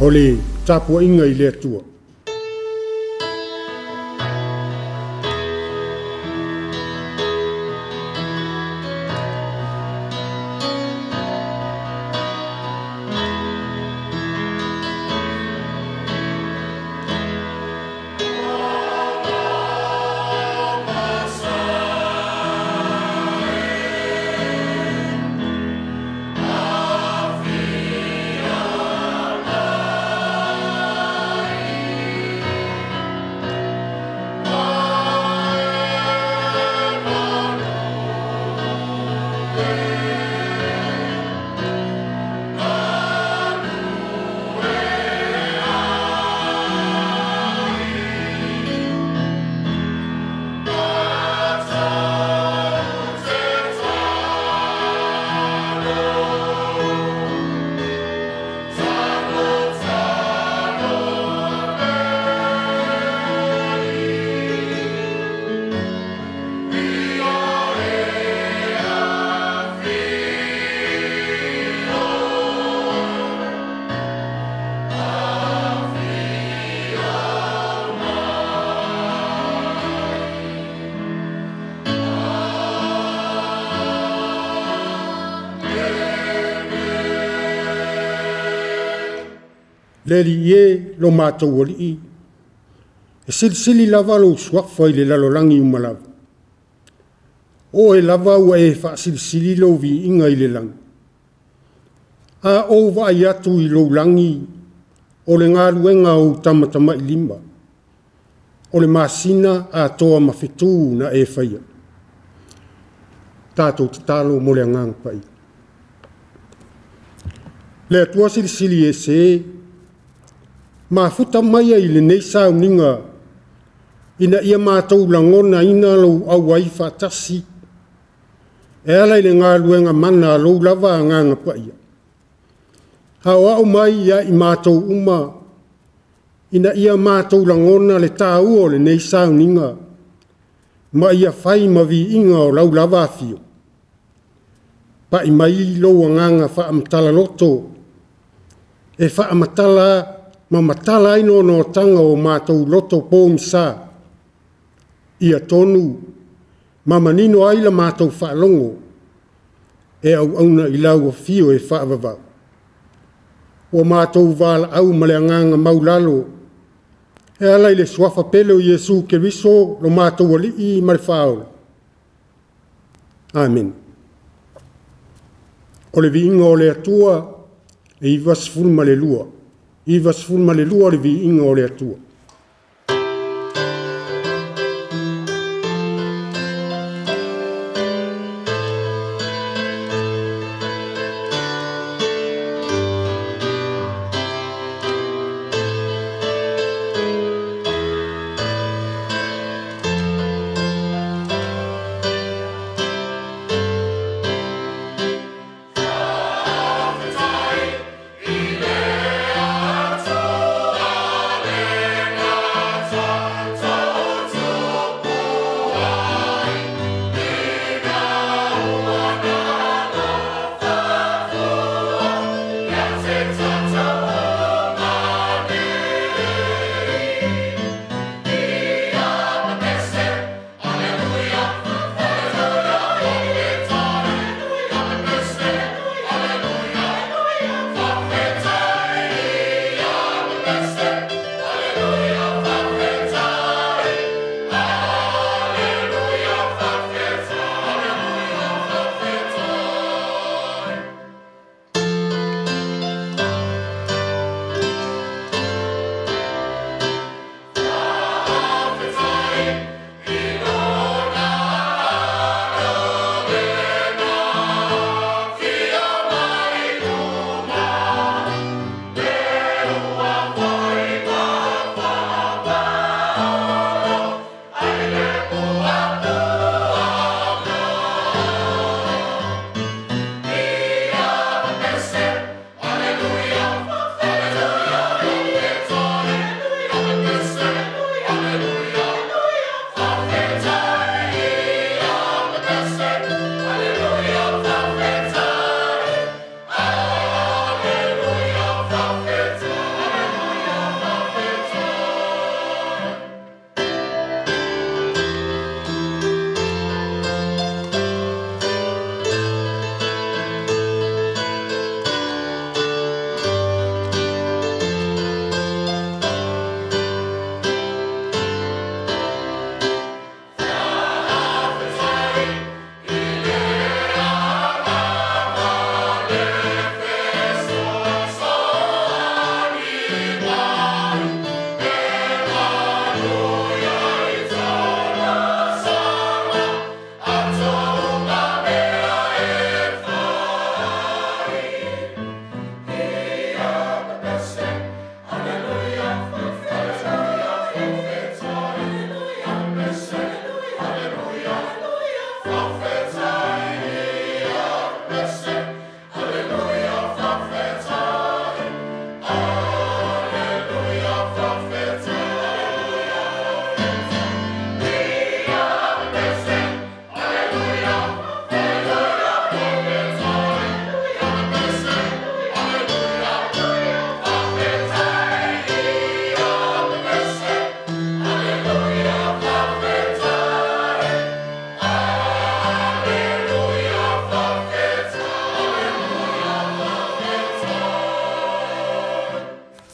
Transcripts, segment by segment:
O le tapuaiga i le Atua. Le Alii e lo matou Alii, e silisili lava lou suafa i le lalolagi uma lava. O oe lava ua e faasilisili lou viiga i le lagi. A ou vaai atu i lou lagi, o le galuega a ou tamatamailima, o le masina atoa ma fetu na e faia. Tatou tatalo mo le Agaga Paia. Le Atua silisili ese, mafuta maia i lenei sauniga ina ia matou lagonaina lou auai faatasi e ala i le galuega mana a lou lava Agaga Paia. Aoao mai ia i matou uma ina ia matou lagona le taua o lenei sauniga ma ia fai ma viiga o lau lava afio. Pai mai lou agaga faamatala loto e faamatala ma matala ai noanoataga o matou loto pogisa, ia tonu ma manino ai la matou faalogo e auauna i lau afio e faavavau. Ua matou valaau ma le agaga maulalo e ala i le suafa pele o Iesu Keriso lo matou Alii ma le Faaola. Amene. O le viiga o le Atua e 92. 92 le viiga o le Atua. Faafetai i le Atua le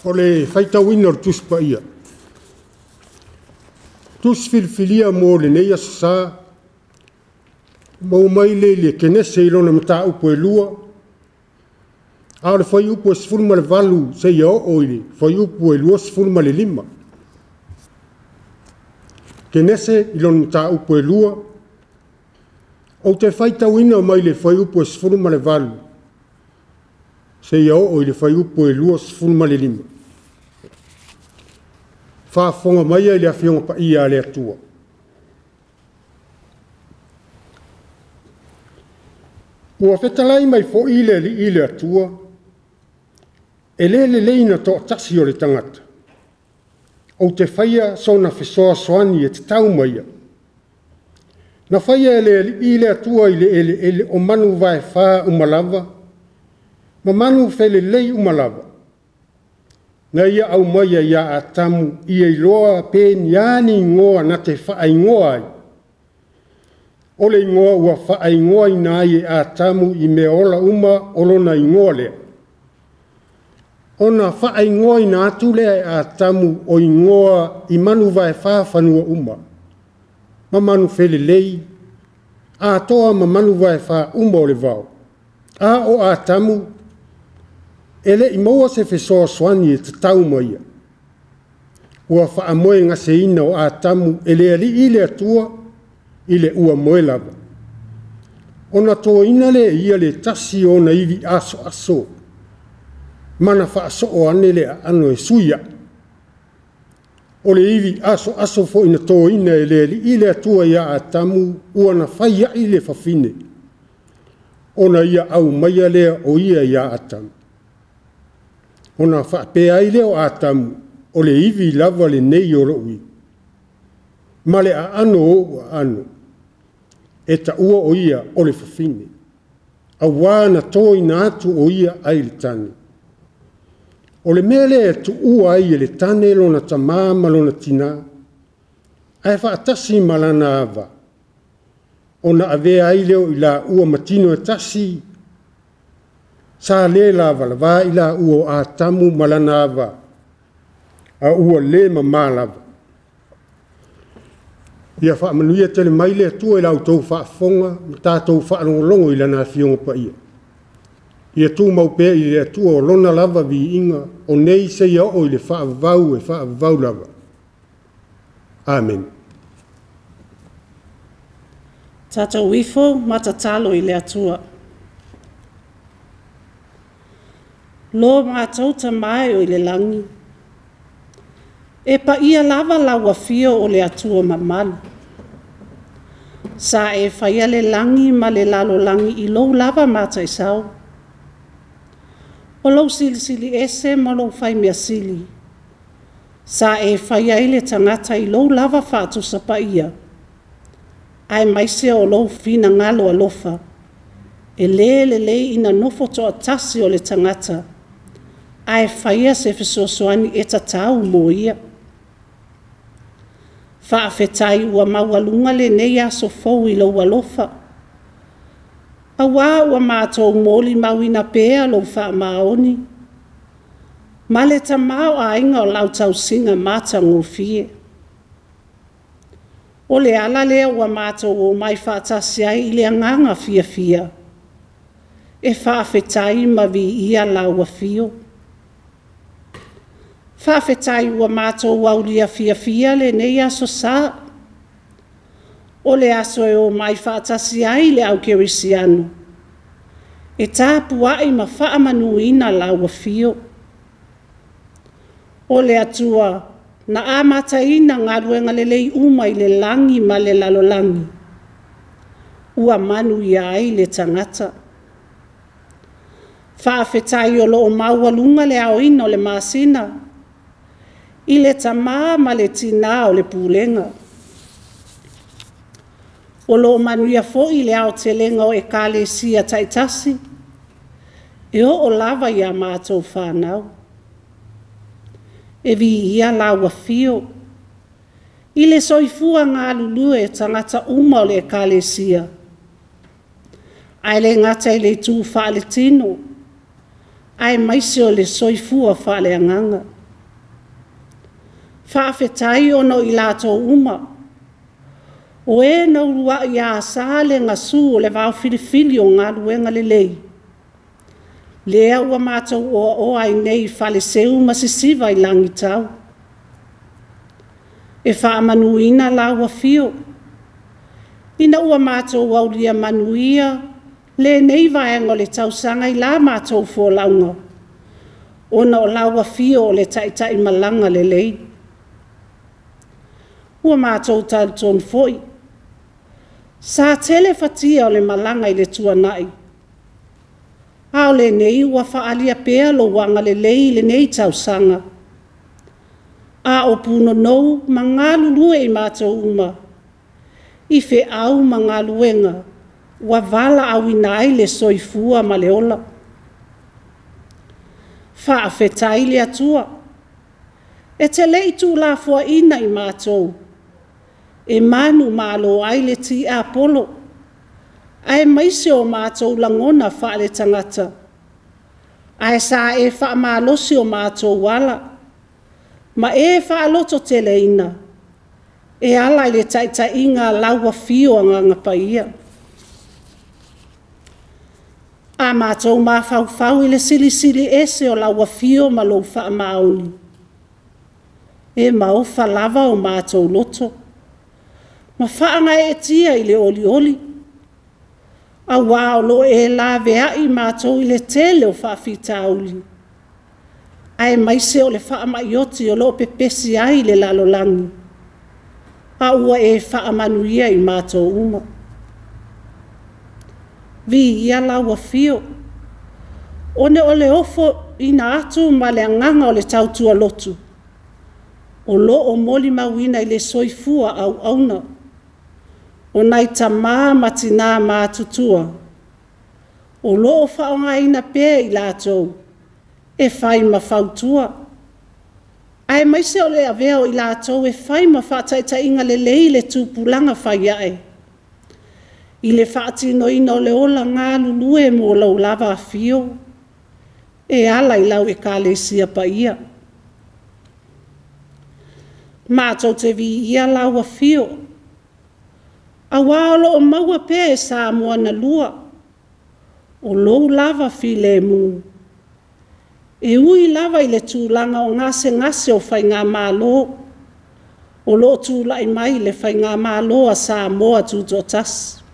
O le faitauina o le Tusi Paia. Tusi filifilia mo lenei Aso Sa, maua mai le i le Kenese i lona mataupu e 2, a o le fuaiupu e 18 seia oo i le fuaiupu e 25. Kenese i lona mataupu e 2, ou te faitauina mai le fuaiupu e 18 seia oo i le fuaiupu e 25. Faafofoga maia i le Afioga Paia a le Atua. Ua fetalai mai foi le Alii le Atua, e le lelei na toatasi o le tagata, ou te faia sona fesoasoani e tatau ma ia. Na faia e le Alii le Atua i le eleele o manuvaefa uma lava, ma manu felelei uma lava, na ia aumaia ia Atamu ia iloa pe ni a ni igoa na te faaigoa ai. O le igoa ua faaigoaina ai e Atamu i mea ola uma o lona igoa lea. Ona faaigoaina atu lea e Atamu o igoa i manuvaefa fanua uma, ma manu felelei, atoa ma manuvaefa uma o le vao. A o Atamu, e le i maua se fesoasoani e tatau ma ia. Ua faamoegaseina o Atamu e le Alii le Atua i le uamoe lava. Ona toina lea e ia le tasi o ona ivi asoaso, ma na faasoo ane le aano e sui ai. O le ivi asoaso foi na toina e le Alii le Atua ia Atamu, ua na fai ai le fafine, ona ia aumaia lea o ia ia Atamu. Ona faapea ai lea o Atamu, o le ivi lava lenei o lou ivi, ma le aano o ou aano, e taua o ia o le fafine, auā na toina atu o ia ai le tane. O le mea lea e tuua ai e le tane lona tamā ma lona tinā, ae faatasi ma lana ava, ona avea ai lea o i laua ma tino e tasi, sa le lavalava i laua o Atamu ma lana ava, a ua le mamā lava. Ia faamanuia tele mai le Atua i la outou faafofoga ma tatou faalogologo i Lana Afioga Paia. Ia tumau pea i le Atua o Lona lava viiga, o nei seia oo i le faavavau e faavavau lava. Amene. Tatou ifo ma tatalo i le Atua. Lo matou Tamā e o i le lagi, e paia lava lau afio o le Atua mamalu. Sa e faia le lagi ma le lalolagi i lou lava mataisau. O lou silisili ese ma lou faimea sili. Sa e faia ai le tagata i lou lava faatusa paia, aemaise o lou finagalo alofa, e le lelei ina nofo toatasi o le tagata, ae faia se fesoasoani e tatau mo ia. Faafetai ua maualuga lenei aso fou i lou alofa, auā ua matou molimauina pea lou faamaoni, ma le tamaoaiga o lau tausiga matagofie. O le ala lea ua matou omai faatasi ai i le agaga fiafia, e faafetai ma viia lau afio. Faafetai ua matou aulia fiafia lenei Aso Sa. O le aso e omai faatasi ai le au kerisiano, e tapuai ma faamanuina lau afio. O le Atua na amataina galuega lelei uma i le lagi ma le lalolagi, ua manuia ai le tagata. Faafetai o loo maualuga le aoina o le masina, i le tamā ma le tinā o le pulega. O loo manuia foi le aotelega o ekalesia taitasi, e oo lava ia matou whānau. E viia lau afio, i le soifua galulue e tagata uma o le ekalesia. Ae le gata i le itu faaletino, aemaise o le soifua faaleagaga. Faafetai ona o i latou uma, o e na uluai asa le gasu o le vaofilifili o galuega lelei, lea ua matou oaoa ai nei i Faleseu ma sisiva i lagitau. E faamanuina lau afio, ina ua matou aulia manuia lenei vaega o le tausaga i la matou folauga, ona o lau afio o le Taitaimalaga lelei. Ua matou talitonu foi, sa tele fatia o le malaga i le tuanai, a o lenei ua faaalia pea lou agalelei i lenei tausaga, a o punonou ma galulue i matou uma i feau ma galuega ua valaauina ai le soifua ma le ola. Faafetai i le Atua e te le i tuulafoaiina i matou e manumalo ai le tiapolo, aemaise o matou lagona faaletagata, ae sa e faamalosi o matou ala ma e faalototeleina e ala i le taitaiga a lau Afio Agaga Paia. A matou mafaufau i le silisili ese o lau Afio ma lou faamaoni, e maofa lava o matou loto ma faagaeetia i le olioli, aua o lo o e laveai matou i le tele o faafitauli, aemaise o le faamai oti o lo o pepesi ai le lalolagi, a ua e faamanuia i matou uma. Viia lau Afio, ona o le ofoina atu ma le agaga o le tautua lotu o lo o molimauina i le soifua auauna o nai tama ma tina matutua o lo o faaaogaina pea i latou e fai ma fautua, aemaise o le avea o i latou e fai ma faataitaiga lelei le tupulaga fai ae i le faatinoina o le ola galulue mo lou lava afio e ala i lau Ekalesia paia. Matou te viia lau afio, aua o lo o maua pea e Samoa na lua, o lou lava filemu, e ui lava i le tulaga o gasegase o faigamalo o lo o tulai mai le faigamalo a Samoa Tutoatasi.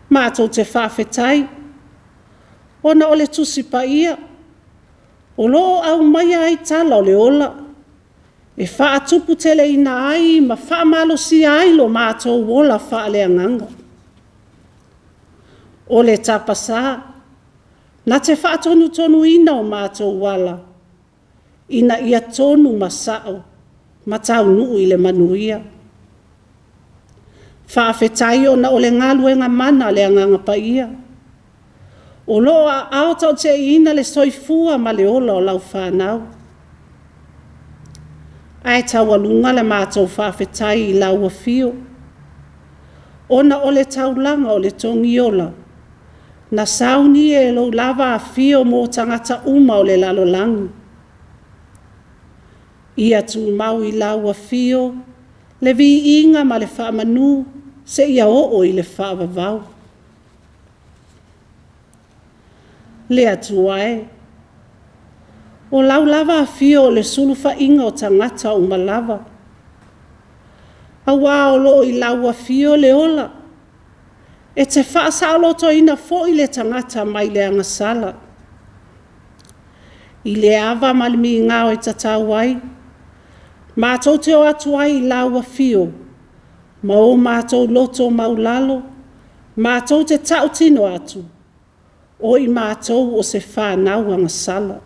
Matou te faafetai ona o le Tusi Paia o lo o aumaia ai tala o le ola e faatuputeleina ai ma faamalosia ai lo matou ola faaleagaga. O le tapasā na te faatonutonuina o matou ala ina ia tonu ma sao ma taunuu i le manuia. Faafetai ona o le galuega mana a le Agaga Paia o lo o aao tautieina le soifua ma le ola o lau fanau. Ae taualuga le matou faafetai i lau afio, ona o le taulaga o le Togiola na saunia e lou lava afio mo tagata uma o le lalolagi. Ia tumau i lau afio le viiga ma le faamanu seia oo i le faavavau. Le Atua e, o lau lava afio o le sulufaiga o tagata uma lava, aua o lo o i lau afio le ola, e te faasaolotoina foi le tagata mai le agasala. I le ava ma le migao e tatau ai, matou te o atu ai i lau afio ma o matou loto maualalo, matou te tautino atu, o i matou o se fanau agasala.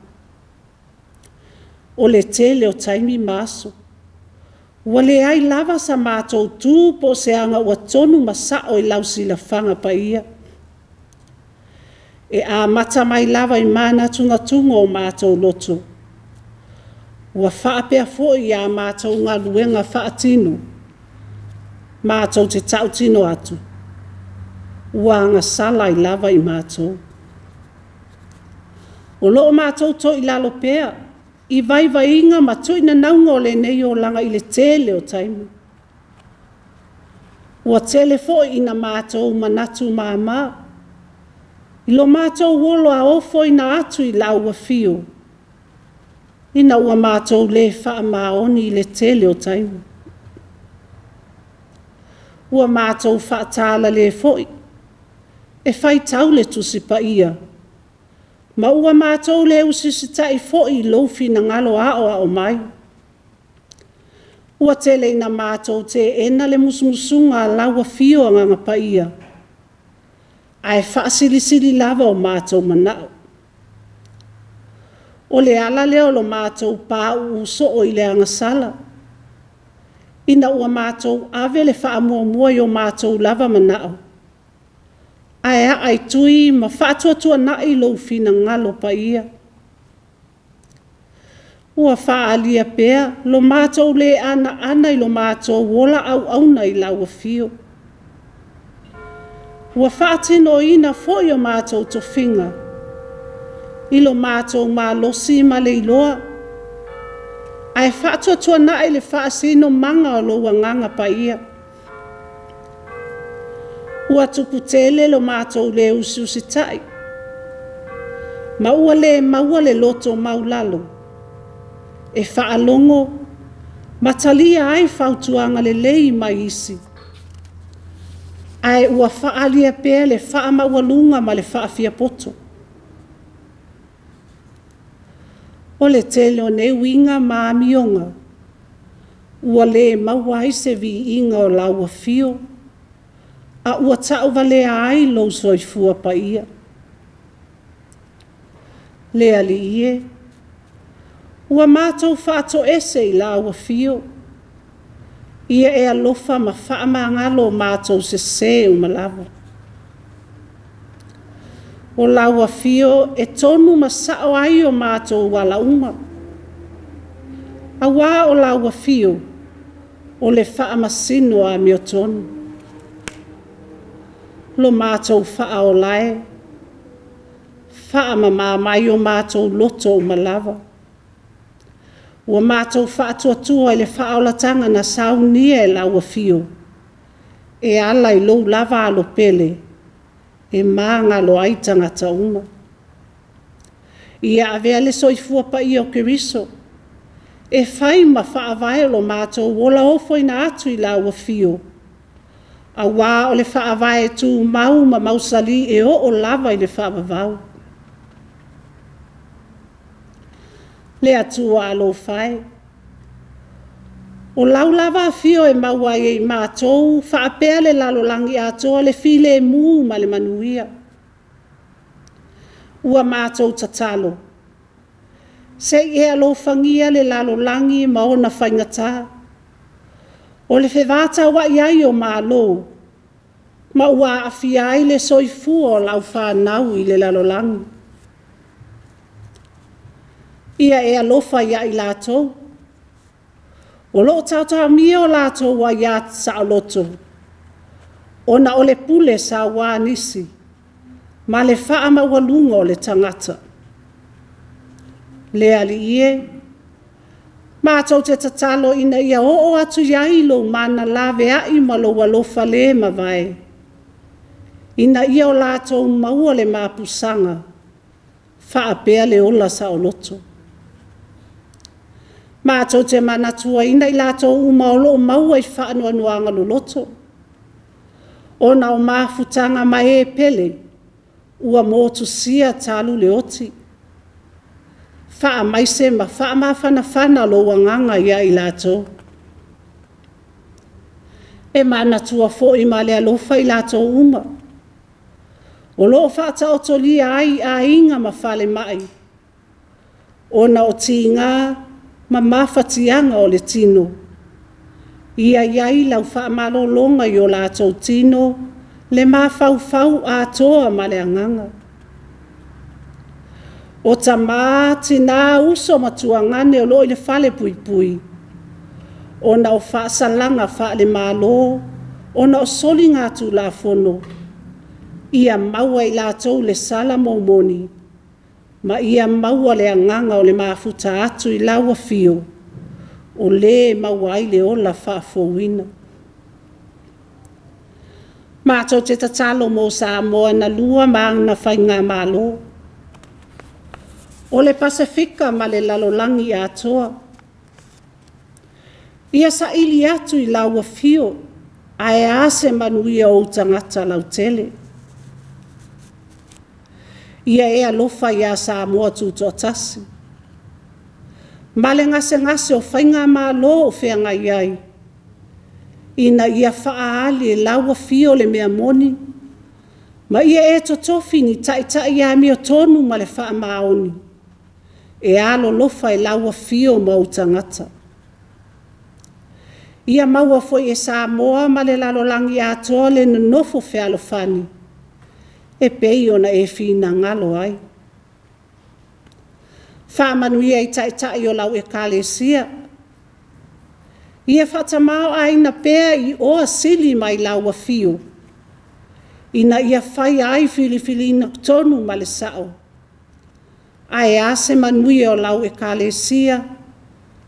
O le tele o taimi ma aso, ua leai lava sa matou tu po o se aga ua tonu ma sao i lau silafaga paia. E amata mai lava i manatunatuga o matou loto, ua faapea foi i a matou galuega faatino, matou te tautino atu, ua agasala ai lava i matou. O lo o matou toilalo pea i vaivaiga ma tuuinanauga o lenei olaga i le tele o taimi. Ua tele foi ina matou manatu māmā i lo matou olo ofoina atu i lau afio, ina ua matou le faamaoni i le tele o taimi. Ua matou faatalale foi e faitau le Tusi Paia, ma ua matou le usiusitai foi i lou finagalo aoao mai. Ua tele ina matou teena le musumusuga a lau Afio Agaga Paia, ae faasilisili lava o matou manao. O le ala lea o lo matou pauu soo i le agasala, ina ua matou ave le faamuamua i o matou lava manao, ae aaitui ma faatuatuanai lou finagalo paia. Ua faaalia pea lo matou le anaana i lo matou ola auauna i lau afio. Ua faatinoina foi o matou tofiga i lo matou malosi ma le iloa, ae faatuatuanai le faasinomaga o lou Agaga Paia. Ua tupu tele lo matou le usiusitai, ma ua le maua le loto maulalo e faalogo ma talia ai fautuaga lelei mai isi, ae ua faaalia pea le faamaualuga ma le faafiapoto. O le tele o nei uiga ma amioga, ua le maua ai se viiga o lau afio, a ua tauvalea ai lou soifua paia. Le Alii e, ua matou faatoese i lau afio, ia e alofa ma faamagalo o matou sesē uma lava. O lau afio e tonu ma sao ai o matou ala uma, auā o lau afio o le faamasino amiotonu. Lo matou faaola e, faamamā mai o matou loto uma lava. Ua matou faatuatua i le faaolataga na saunia e lau afio, e ala i lou lava alopele, e magalo ai tagata uma. Ia avea le soifua paia o Keriso, e fai ma faavae o lo matou ola ofoina atu i lau afio, auā o le faavae tumau ma mausali e oo lava i le faavavau. Le Atua alofa e, o lau lava afio e maua ai e i matou faapea le lalolagi atoa le filemu ma le manuia. Ua matou tatalo, se i e alofagia le lalolagi ma ona faigata, o le fevatauai ai o Malo, ma ua aafia ai le soifua o lau fanau i le lalolagi. Ia e alofa ia i latou, o loo taotaomia o latou aiā saoloto, ona o le pule sauā nisi, ma le faamaualuga o le tagata. Le Alii e, matou te tatalo ina ia oo atu i ai lou mana laveai ma lou alofa le mavae, ina ia o latou maua le mapusaga, faapea le ola saoloto. Matou te manatuaina i latou uma o loo maua i faanoanoaga loloto, ona o mafutaga ma e pele ua motusia talu le oti. Faamaise ma faamafanafana lou agaga ia i latou. E manatua foi ma le alofa i latou uma, o loo faataotolia ai aiga ma falemai, ona o tiga ma mafatiaga o le tino. Ia i ai lau faamalologa i o latou tino, le mafaufau atoa ma le agaga. O tamā, tinā, uso ma tuagane o loo i le fale puipui, ona o faasalaga faale-Malo, ona o soliga tulafono, ia maua e i latou le sala momoni, Ma ia maua le agaga o le mafuta atu i lau afio, o lē maua ai le ola faafouina. Matou te tatalo mo Samoa na lua ma ana faigamalo, o le Pasefika ma le lalolagi atoa. Ia saili atu i lau afio, ae a se manuia o ou tagata lautele. Ia e alofa iā Samoa Tutoatasi, ma le gasegase o faigamalo o feagai ai, ina ia faaali e lau afio le mea moni, ma ia e totofi ni taitai amiotonu ma le faamaoni, e alolofa i lau afio ma ou tagata. Ia maua foi e Samoa ma le lalolagi atoa le nonofo fealofani, e pei ona e finagalo ai. Faamanuia i taitai o lau Ekalesia, ia faatamāo'aiga pea i oa sili mai lau afio, ina ia faia ai filifiliga tonu ma le sa'o, ae a se manuia o lau Ekalesia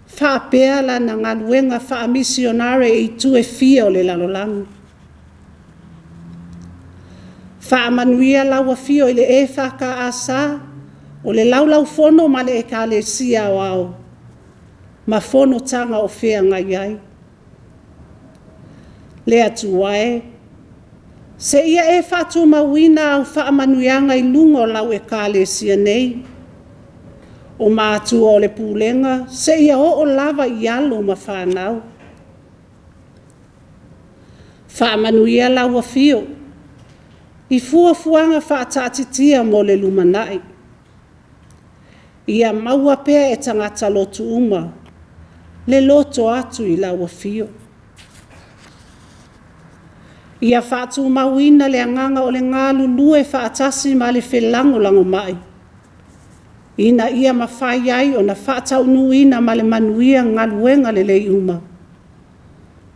faapea lana galuega faamisionare i itu e fia o le lalolagi. Faamanuia lau afio i le EFKS, o le Laulaufono ma le Ekalesia Aoao, ma fonotaga o feagai ai. Le Atua e, seia e faatumauina au faamanuiaga i luga o lau Ekalesia nei, o matua o le pulega seia oo lava i alo ma fanau. Faamanuia lau afio i fuafuaga faataatitia mo le lumanai. Ia maua pea e tagata lotu uma le loto atu i lau afio. Ia faatumauina le agaga o le galulue faatasi ma le felagolagomai, ina ia mafai ai ona faataunuuina ma le manuia galuega lelei uma,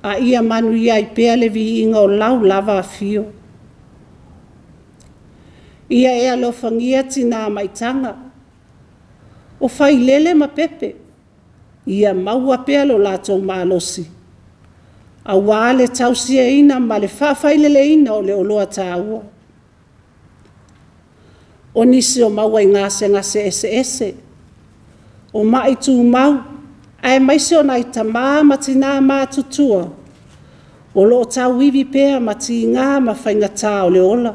a ia manuia ai pea le viiga o lau lava afio. Ia e alofagia tinā maitaga, o Failele ma Pepe, ia maua pea lo latou malosi, auā le tausiaina ma le faafaileleina o le oloa taua. O nisi o maua i gasegase eseese, o ma'i tumau, aemaise o nai tamā ma tinā matutua o lo o tauivi pea ma tigā ma faigatā o le ola.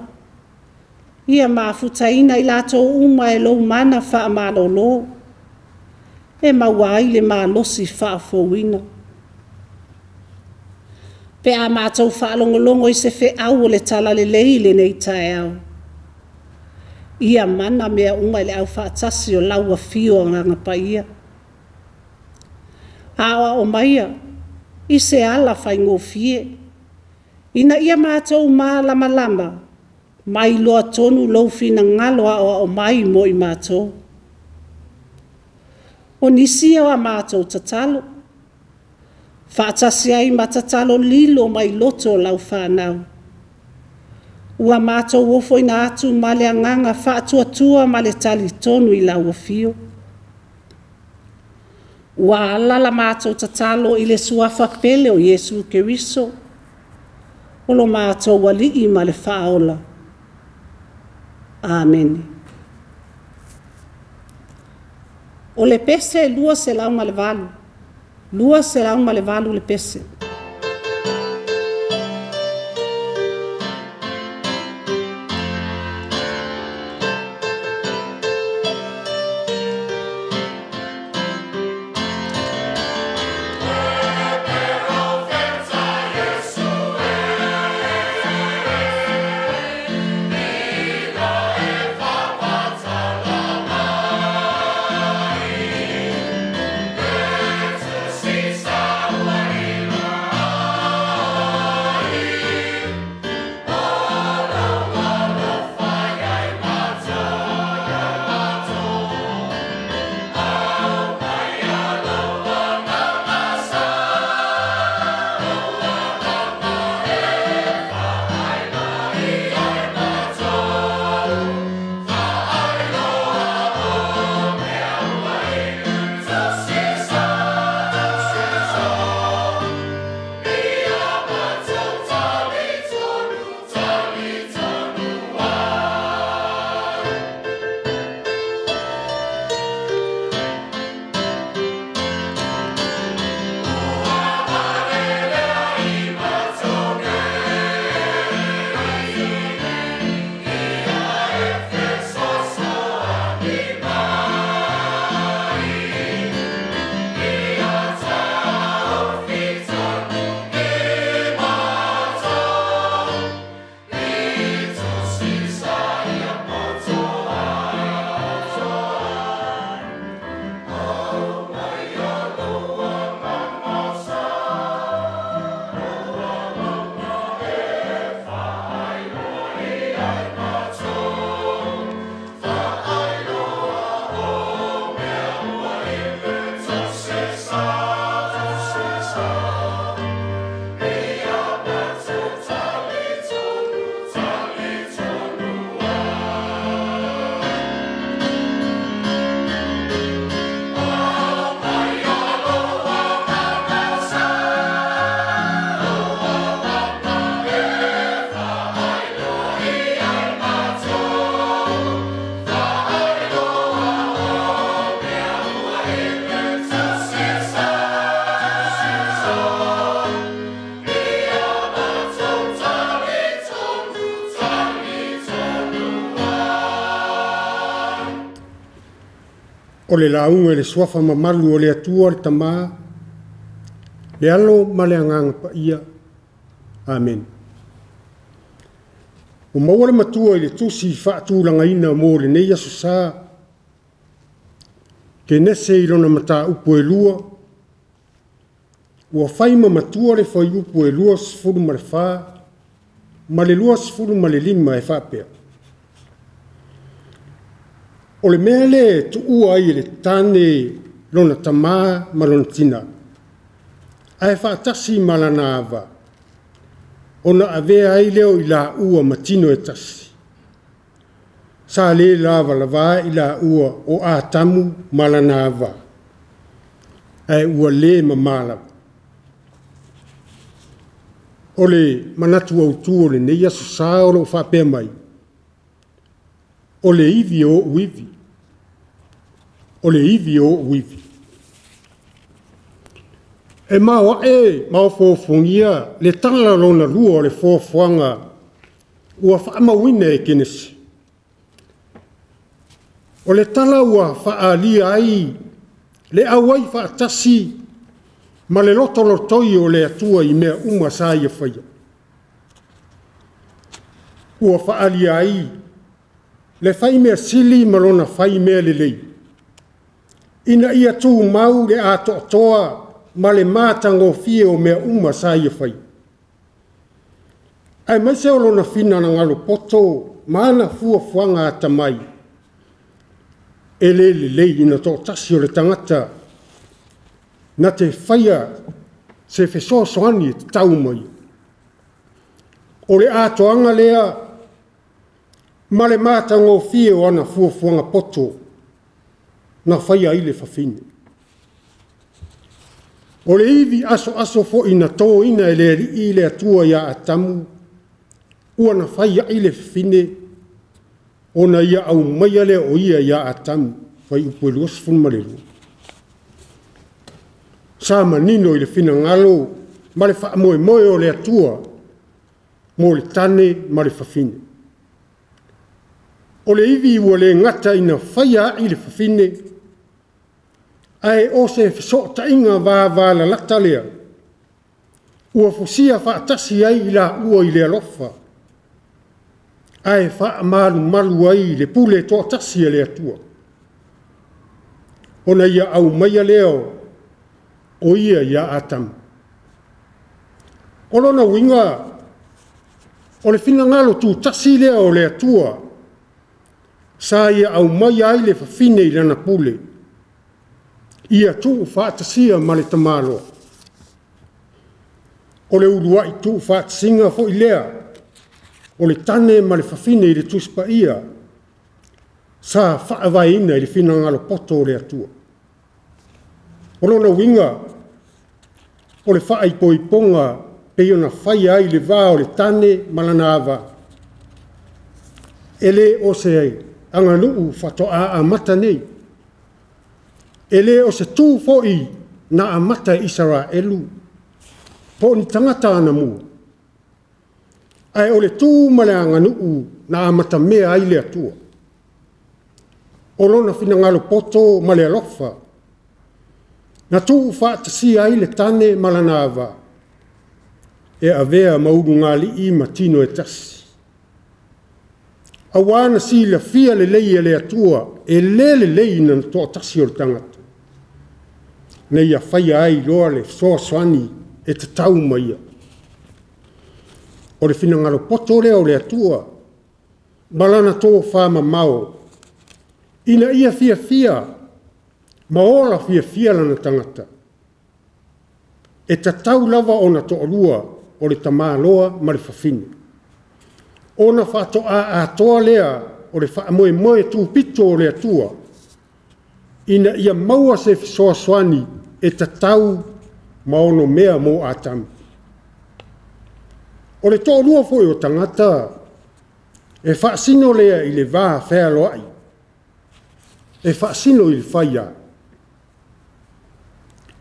Ia mafutaina i latou uma e lou mana faamalōlō, e maua ai le malosi faafouina. Pe a matou faalogologo i se feau o le Talalelei i lenei taeao, ia mana mea uma i le aufaatasi o lau afio Agaga Paia. Aoao maia i se ala faigofie, ina ia matou malamalama ma iloa tonu lou finagalo aoao mai mo i matou. O nisi ia o a matou tatalo, faatasi ai ma tatalo lilo mai loto o lau fanau. Ua matou ofoina atu ma le agaga faatuatua ma le talitonu i lau afio. Ua ala la matou tatalo i le suafa pele o Iesu Keriso, o lo matou Alii ma le Faaola. Amene. O le pese 208, 208 le pese. Sisa, O le lauga i le suafa mamalu o le Atua le Tama, le Alo ma le Agaga Paia. Amene. Ua maua le matua i le tusi faatulagaina mo lenei aso sa, Kenese i lona mataupu e 2, ua fai ma matua le fuaiupu e 24 ma le 25 e faapea: O le mea lea e tuua ai e le tane lona tamā ma lona tinā, ae faatasi ma lana ava, ona avea ai lea o i laua ma tino e tasi. Sa le lavalava i laua o Atamu ma lana ava, ae ua le mama lava. O le manatu autu o lenei aso sa o lo o faapea mai, o le ivi o ou ivi, o le ivi o ou ivi. E maoae ma ofoofogia le tala lona lua o le foafoaga ua faamauina e Kenese. O le tala ua faaalia ai le auai faatasi ma le lotolotoi o le Atua i mea uma sa ia faia. Ua faaalia ai le faimea sili ma lona faimea lelei, ina ia tumau le atoatoa ma le matagofie o mea uma sa ia faia, aemaise o lona finagalo poto ma ana fuafuaga atamai, e le lelei ina toatasi o le tagata na te faia se fesoasoani e tatau ma ia. O le atoaga lea ma le matagofie o ana fuafuaga poto na faia ai le fafine. O le ivi asoaso foi na tōina e le Alii le Atua ia Atamu, ua na fai ai le fafine, ona ia aumaia lea o ia ia Atamu, fuaiupu e 22. Sa manino i le finagalo ma le faamoemoe o le Atua mo le tane ma le fafine. O le ivi ua le gata ina faia ai le fafine, ae o se fesootaiga vavalalata lea, ua fusia faatasi ai i laua i le alofa, ae faamalumalu ai le pule toatasi a le Atua, ona ia aumaia lea o ia ia Atamu. O lona uiga, o le finagalo tutasi lea o le Atua, sa ia aumaia ai le fafine i lana pule, ia tuufaatasia ma le tamaloa. O le uluai tuufaatasiga foi lea, o le tane ma le fafine i le Tusi Paia, sa faavaeina i le finagalo poto o le Atua. O lona uiga, o le faaipoipoga pei ona faia ai le va o le tane ma lana ava, e le o se aganuu faatoa amata nei. E le o se tu foi na amata e Isaraelu, po o ni tagata anamua, ae o le tu ma le aganuu na amatamea ai le Atua. O lona finagalo poto ma le alofa, na tuufaatasia ai le tane ma lana ava, e avea ma ulugalii ma tino e tasi. Auā na silafia lelei e le Atua, e le lelei ina toatasi o le tagata, na ia faia ai loa le fesoasoani e tatau ma ia. O le finagalo poto lea o le Atua, ma lana tofamamao, ina ia fiafia ma ola fiafia lana tagata, e tatau lava ona toalua o le tamaloa ma le fafine. Ona faatoa atoa lea o le faamoemoe tupito o le Atua, ina ia maua se fesoasoani e tatau ma ono mea mo Atamu. O le toalua foi o tagata, e faasino lea i le va fealoai, e faasino i le faia.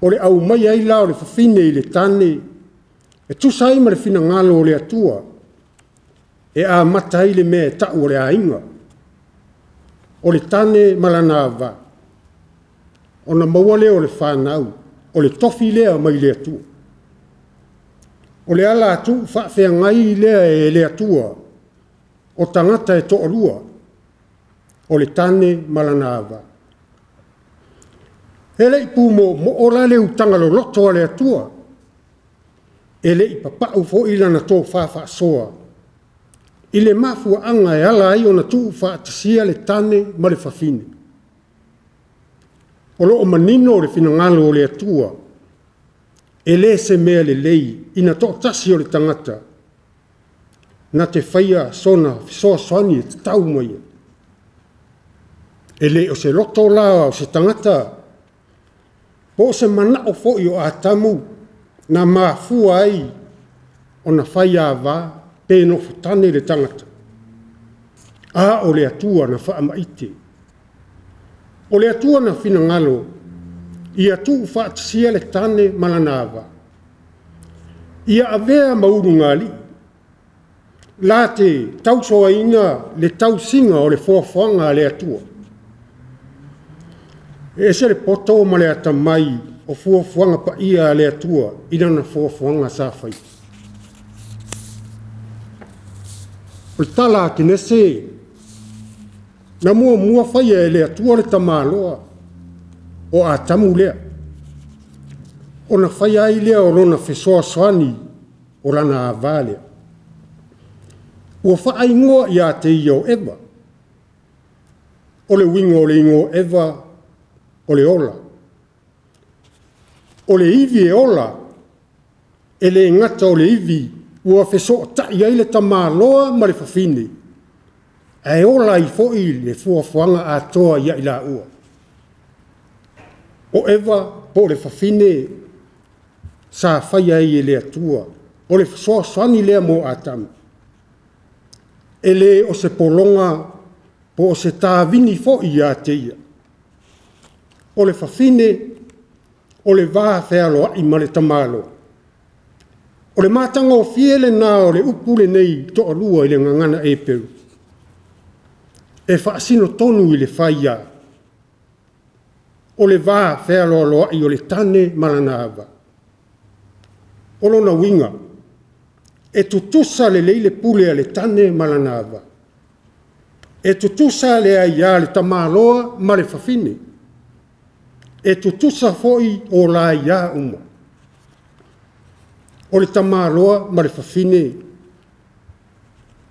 O le aumai ai la o le fafine i le tane, e tusa ai ma le finagalo o le Atua, e amata ai le mea e tau o le aiga, o le tane ma lana ava. Ona maua lea o le fanau, o le tofi lea mai le Atua. O le ala tuufaafeagai lea e le Atua o tagata e toalua, o le tane ma lana ava. E le i pumoomoo la le utaga loloto a le Atua, e le i papau foi lana tofa faasoa i le mafuaaga e ala ai ona tuufaatasia le tane ma le fafine. O lo o manino le finagalo o le Atua, e le se mea lelei ina toatasi o le tagata na te faia sona fesoasoani e tatau ma ia. E le o se loto la o se tagata po o se manao foi o Atamu na mafua ai ona fai ava pe nofotane le tagata, a o le Atua na faamaite. O le Atua na finagalo ia tuufaatasia le tane ma lana ava, ia avea ma ulugalii, la te tausoaina le tausiga o le foafoaga a le Atua. E ese le poto ma le atamai o fuafuaga paia a le Atua i lana foafoaga sa faia. O le tala a Kenese, na muamua faia e le Atua le tamaloa o Atamu lea, ona faia ai lea o lona fesoasoani o lana ava lea. Ua faaigoa ia te ia o Eva. O le uiga o le igoa o Eva, o le ola. O le ivi e ola, e le gata o le ivi ua fesootai ai le tamaloa ma le fafine, ae ola ai foi le fuafuaga atoa ia i laua. O Eva po o le fafine sa faia ai e le Atua, o le fesoasoani lea mo Atamu. E le o se pologa po o se tavini foi ia te ia. O le fafine, o le vafealoai ma le tamaloa. O le matagofie lena o le upu lenei toalua i le gagana Eperu, e faasino tonu i le faia, o le vafealoaloai o le tane ma lana ava. O lona uiga, e tutusa lelei le pule a le tane ma lana ava. E tutusa le aia a le tamaloa ma le fafine. E tutusa foi o la aia uma. O le tamaloa ma le fafine,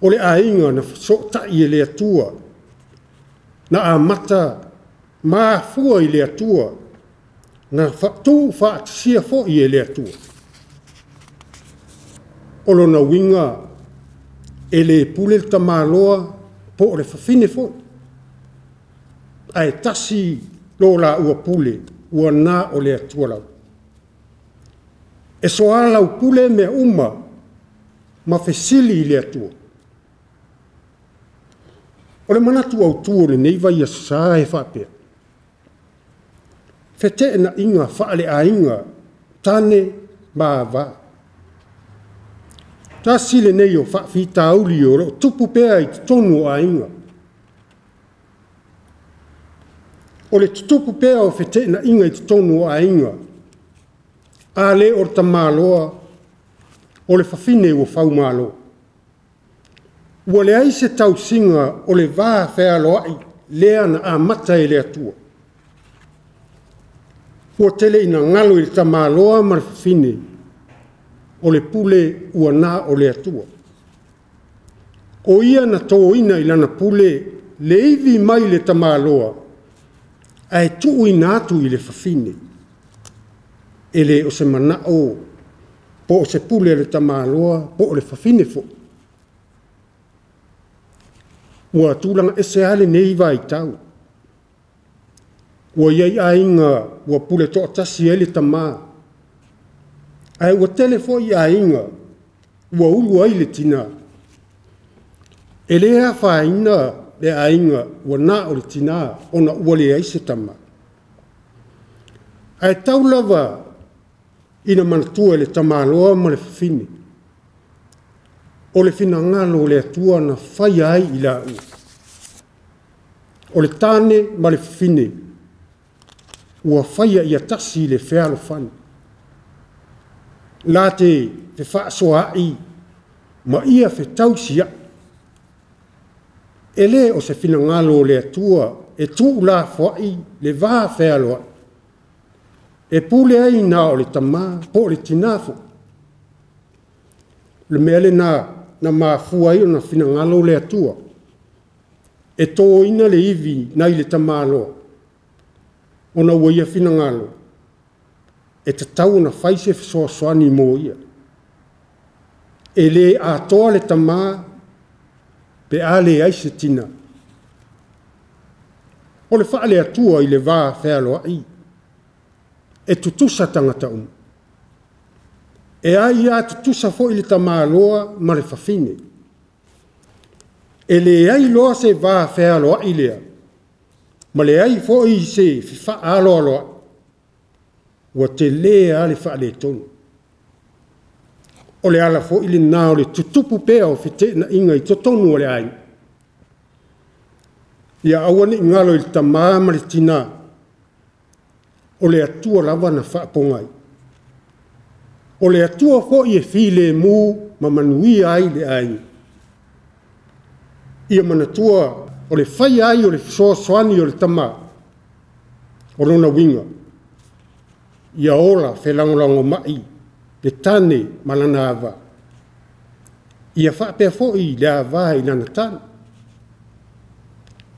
o le aiga na fesootai e le Atua, na amata ma afua i le Atua, na tuufaatasia foi e le Atua. O lona uiga, e le pule le tamaloa po o le fafine foi, ae tasi lo laua pule ua na o le Atua lava. E soalaupule mea uma ma fesili i le Atua. O le manatu autu o lenei Vaiaso Sa e faapea, feteenaiga faaleaiga, tane ma ava. Tasi lenei o faafitauli o lo o tupu pea i totonu o aiga. O le tutupu pea o feteenaiga i totonu o aiga, a le o le tamaloa, o le fafine ua faumalo. Ua leai se tausiga o le vafealoai lea na amata e le Atua. Ua tele ina galo i le tamaloa ma le fafine, o le pule ua na o le Atua. O Ia na toina i lana pule le ivi mai le tamaloa ae tuuina atu i le fafine. E le o se manao po o se pule a le tamaloa po o le fafine foi. Ua tulaga ese lava lenei vaitau. Ua i ai aiga ua pule toatasi ai le tama, ae ua tele foi aiga ua ulu ai le tina. E le afaina le aiga ua na o le tina ona ua leai se tama. Ae tau lava ina manatua e le tamaloa ma le fafine, o le finagalo o le Atua na faia ai i laua. O le tane ma le fafine, Ua faia ia tasi le fealofani. La te fefaasoaai ma ia fetausiai. E le o se finagalo o le Atua e tuulafoai le va fealoai. E pule ai na o le tamā po o le tinā foi. O le mea lena na mafua ai ona finagalo le Atua e tōina le ivi nai le tamaloa, ona ua ia finagalo e tatau ona fai se fesoasoani mo ia. E le atoa le tamā pe a leai se tinā. O le faale-Atua i le va fealoai, e tutusa tagata uma. E aia tutusa foi le tamaloa ma le fafine. E leai loa se va fealoai lea, ma leai foi se fefaaloaloai, ua tele lava le faaletonu. O le ala foi lena o le tutupu pea o feteenaiga i totonu o le aiga. Ia aua ne i galo i le tamā ma le tinā, o le Atua lava na faapogai. O le Atua foi e filemu ma manuia ai le aiga. Ia manatua o le faia ai o le fesoasoani o le tamā, o lona uiga, ia ola felagolagomai le tane ma lana ava. Ia faapea foi le ava i lana tane.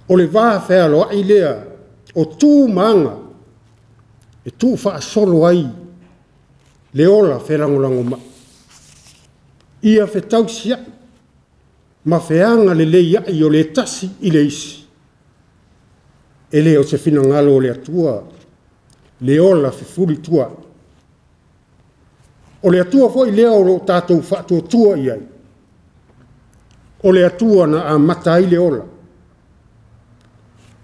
O le va fealoai lea o tu ma aga e tuufaasolo ai le ola felagolagomai. Ia fetausiai ma feagaleleiai o le tasi i le isi. E le o se finagalo o le Atua le ola fefulitua. O le Atua foi lea o lo o tatou faatuatua i ai. O le Atua na amata ai le ola.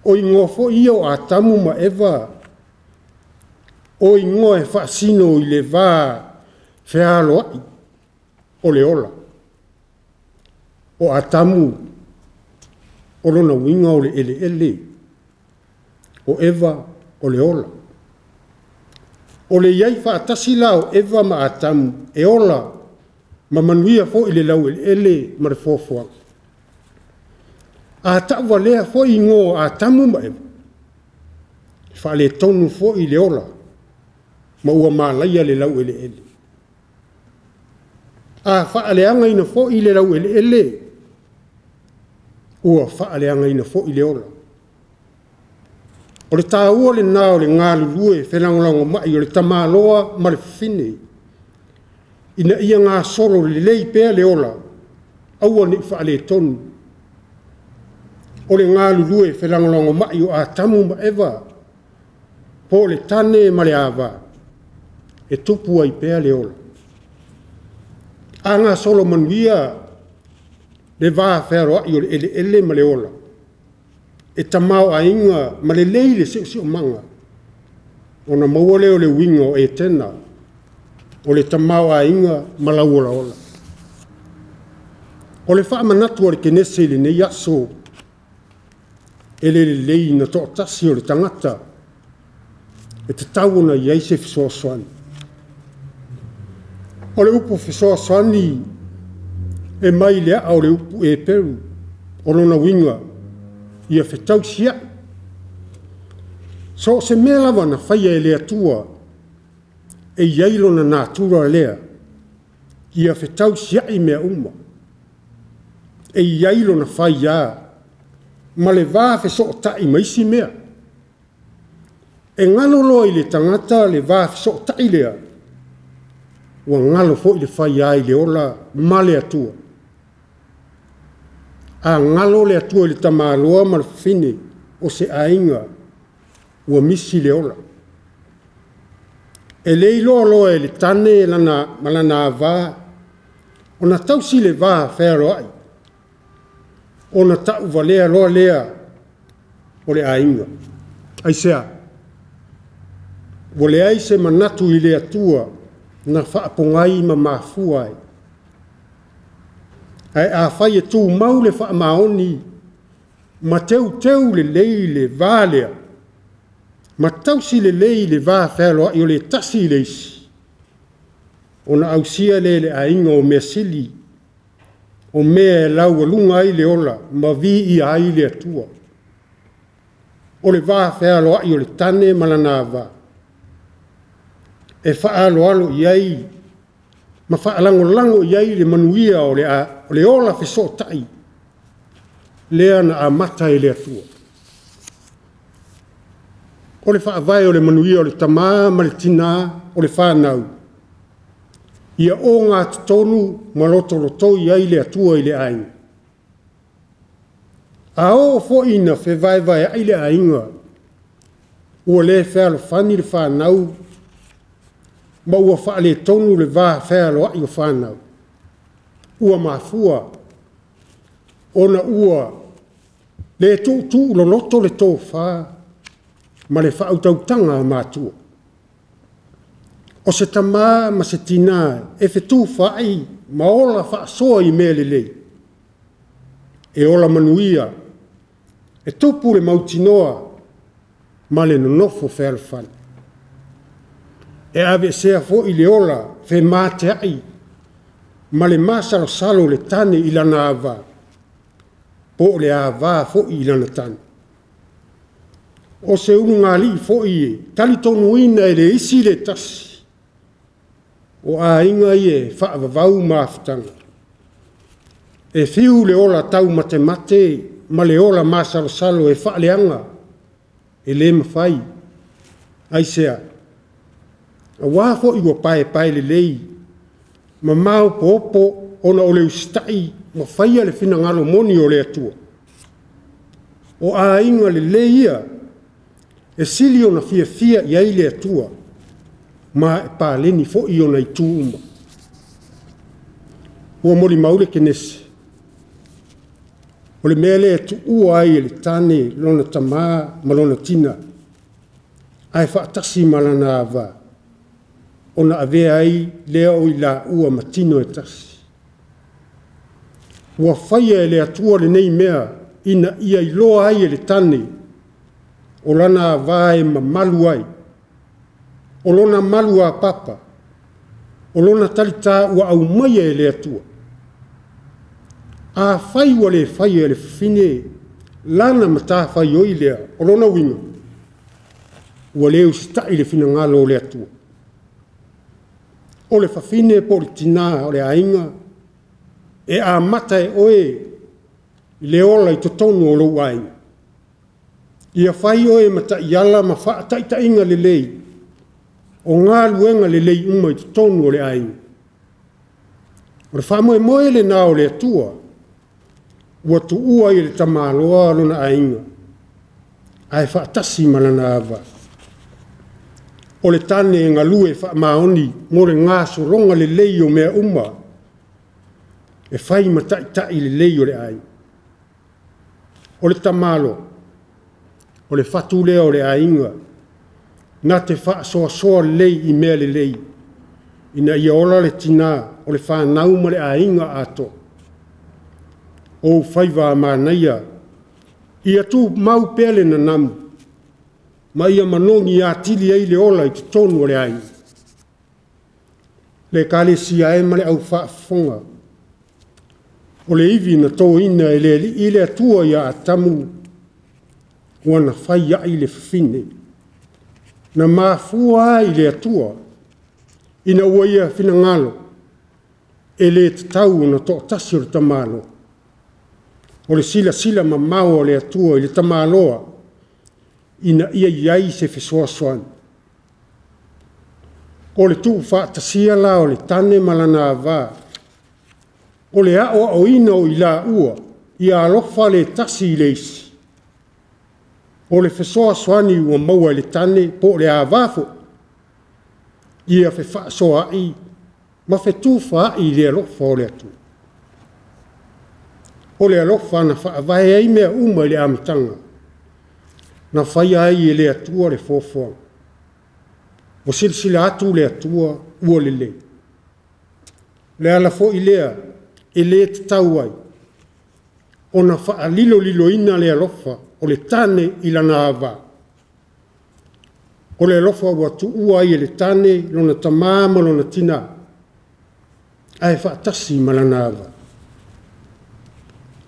O igoa foi ia o Atamu ma Eva, o igoa e faasino i le va fealoai o le ola. O Atamu, o lona uiga o le eleele. O Eva, o le ola. O le i ai faatasi la o Eva ma Atamu e ola ma manuia foi le laueleele ma le foafoaga. A tauvalea foi igoa o Atamu ma Eva, e faaletonu foi le ola ma ua malaia le laueleele. A faaleagaina foi le laueleele, ua faaleagaina foi le ola. O le taua lena o le galulue felagolagomai o le tamaloa ma le fafine, ina ia gasolo lelei pea le ola, aua ne i faaletonu. O le galulue felagolagomai o Atamu ma Eva, po o le tane ma le ava, e tupu ai pea le ola. A gasolo manuia le va fealoai o le eleele ma le ola, e tamaoaiga ma lelei le siosiomaga, ona maua lea o le uiga o Etena, o le tamaoaiga ma lauolaola. O le faamanatu a le Kenese i lenei aso, e le lelei na toatasi o le tagata, e tatau ona i ai se fesoasoani. O le upu fesoasoani e mai le aa o le upu Eperu, o lona uiga, ia fetausiai. So o se mea lava na faia e le Atua, e i ai lona natura lea, ia fetausiai mea uma. E i ai lona faiā, ma le va fesootai ma isi mea. E galo loa i le tagata le va fesootai lea, ua galo foi le faiā i le ola ma le Atua. A galo le Atua i le tamaloa ma le fafine o se aiga, ua misi le ola. E le iloa loa e le tane ma lana ava, ona tausi le va fealoai, ona tauvalea loa lea o le aiga. Aisea? Ua leai se manatu i le Atua na faapogai ma mafua ai. Ae afai e tumau le faamaoni ma teuteu lelei le va lea, Ma tausi lelei le va fealoai o le tasi i le isi, ona ausia lea e le aiga o mea sili, o mea e laualuga ai le ola ma viia ai le Atua. O le va fealoai o le tane ma lana ava, e faaaloalo i ai ma faalagolago i ai le manuia o le ola fesootai lea na amata e le Atua. O le faavae o le manuia o le tama ma le tina o le fanau, ia ogatotonu ma lotolotoi ai le Atua i le aiga. A oo foi ina fevaevaeai le aiga, ua le fealofani le fanau ma ua faaletonu le va fealoai o fanau, ua mafua ona ua le tuutuuloloto le tofa ma le faautautaga a matua. O se tama ma se tina e fetufaai ma ola faasoa i mea lelei, e ola manuia, e tupu le mautinoa ma le nonofo fealofani. E aveesea foi le ola femateai ma le masalosalo o le tane i lana ava, po o le ava foi i lana tane. O se ulugalii foi e talitonuina e le isi le tasi, o aiga ia e faavavau mafutaga. E fiu le ola taumatemate ma le ola masalosalo e faaleaga, e le mafai. Aisea? Aua foi ua paepaelelei ma maopoopo ona o le usitai ma faia le finagalo moni o le Atua. O aiga lelei ia e sili ona fiafia i ai le Atua, ma e paleni foi ona itu uma. Ua molimau le Kenese, o le mea lea e tuua ai e le tane lona tama ma lona tina, ae faatasi ma lana ava, ona avea ai lea o i laua ma tino e tasi. Ua faia e le Atua lenei mea ina ia iloa ai e le tane o lana ava e mamalu ai, o lona maluapapa, o lona talita ua aumaia e le Atua. Afai ua le faia e le fafine lana matafaioi lea, o lona uiga, ua le usitai i le finagalo o le Atua. O le fafine po o le tina o le aiga, e amata e oe le ola i totonu o lou aiga. Ia fai oe ma taiala ma faataitaiga lelei o galuega lelei uma i totonu o le aiga. O le faamoemoe lena o le Atua ua tuua ai e le tamaloa lona aiga, ae faatasi ma lana ava. O le tane e galue faamaoni mo le gasologa lelei o mea uma, e fai ma taitai lelei o le aiga. O le tamaloa, o le fatu lea o le aiga, na te faasoasoa lelei i mea lelei, ina ia ola le tina o le fanau ma le aiga atoa. O ou faiva a manaia, ia tumau pea le nanamu, ma ia manogi atili ai le ola i totonu o le aiga. Le Ekalesia e ma le au faafofoga, o le ivi na toina e le Alii le Atua ia Atamu, ua na fai ai le fafine. Na mafua ai le Atua, ina ua ia finagalo, e le tatau ona toatasi o le tamaloa. O le silasila mamao a le Atua i le tamaloa, ina ia i ai se fesoasoani. O le tuufaatasia la o le tane ma lana ava, o le aoaoina o i laua, ia alofa le tasi i le isi. O le fesoasoani ua maua e le tane po o le ava foi, ia fefaasoaai ma fetufaai i le alofa o le Atua. O le alofa na faavae ai mea uma i le amataga, na faia ai e le Atua le foafoaga. Ua silasila atu le Atua ua lelei. O le ala foi lea e le tatau ai ona faaliloliloina le alofa o le tane i lana ava. O le alofa ua tuua ai e le tane lona tamā ma lona tinā, ae faatasi ma lana ava.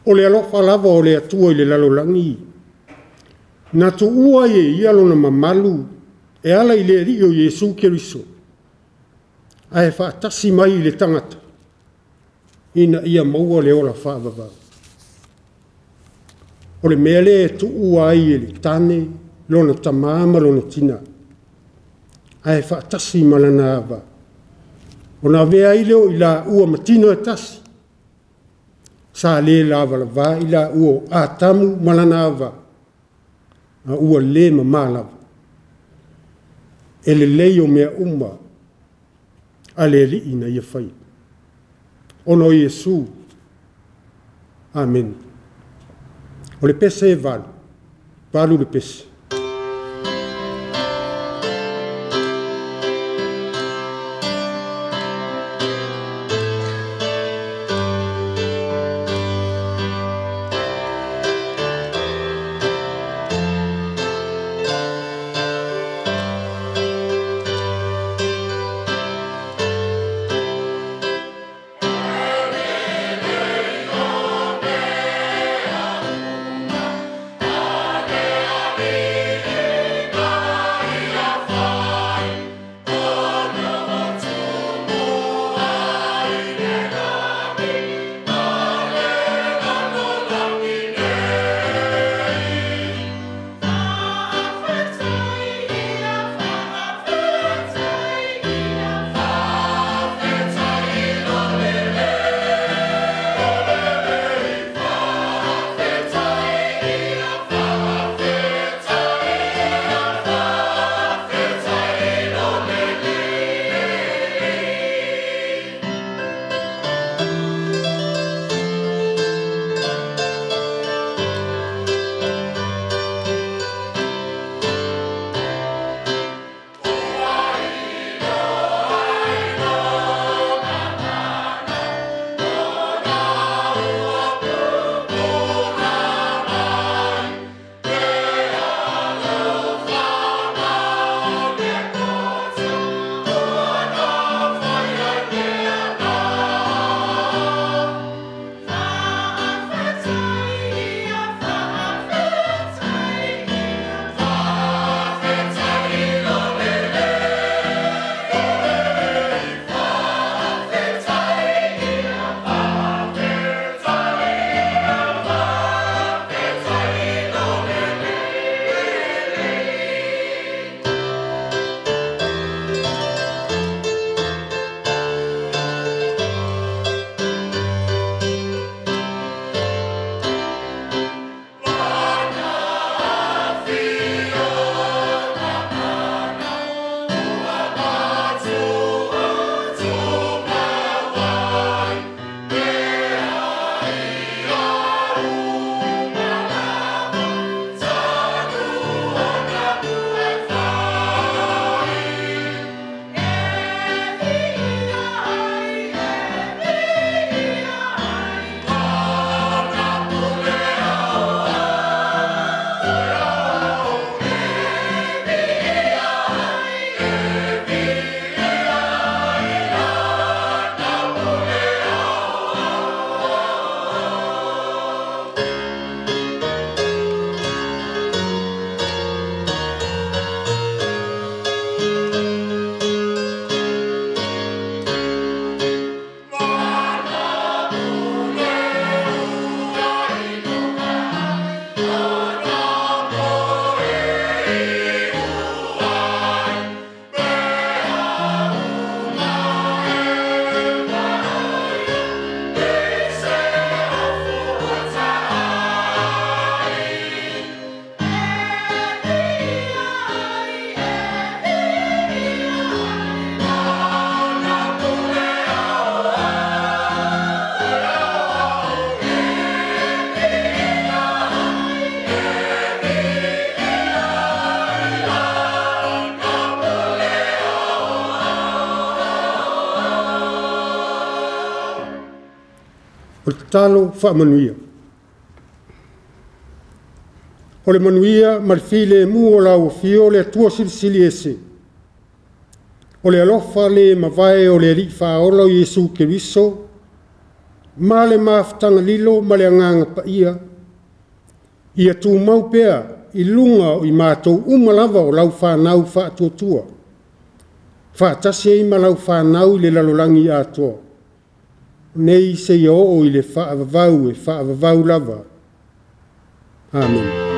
O le alofa lava o le Atua i le lalolagi, na tuua ai e ia lona mamalu e ala i le Alii o Iesu Keriso, ae faatasi mai i le tagata, ina ia maua le ola faavavau. O le mea lea e tuua ai e le tane lona tamā ma lona tinā, ae faatasi ma lana ava, ona avea ai lea o i laua ma tino e tasi. Sa le lavalavā i laua o Atamu ma lana ava, a ua le mamā lava. E lelei o mea uma a le Alii na ia faia. Ona o Iesu. Amene. O le pese e 8, 8 le pese. O le tatalo faamanuia. O le manuia ma le filemu o lau afio le Atua Silisili Ese, o le alofa le mavae o le Alii Faaola o Iesu Keriso, ma le mafutaga lilo ma le Agaga Paia, ia tumau pea i luga o i matou uma lava o lau fanau faatuatua, faatasi ai ma lau fanau i le lalolagi atoa, nei seia oo i le faavavau e faavavau lava. Amene.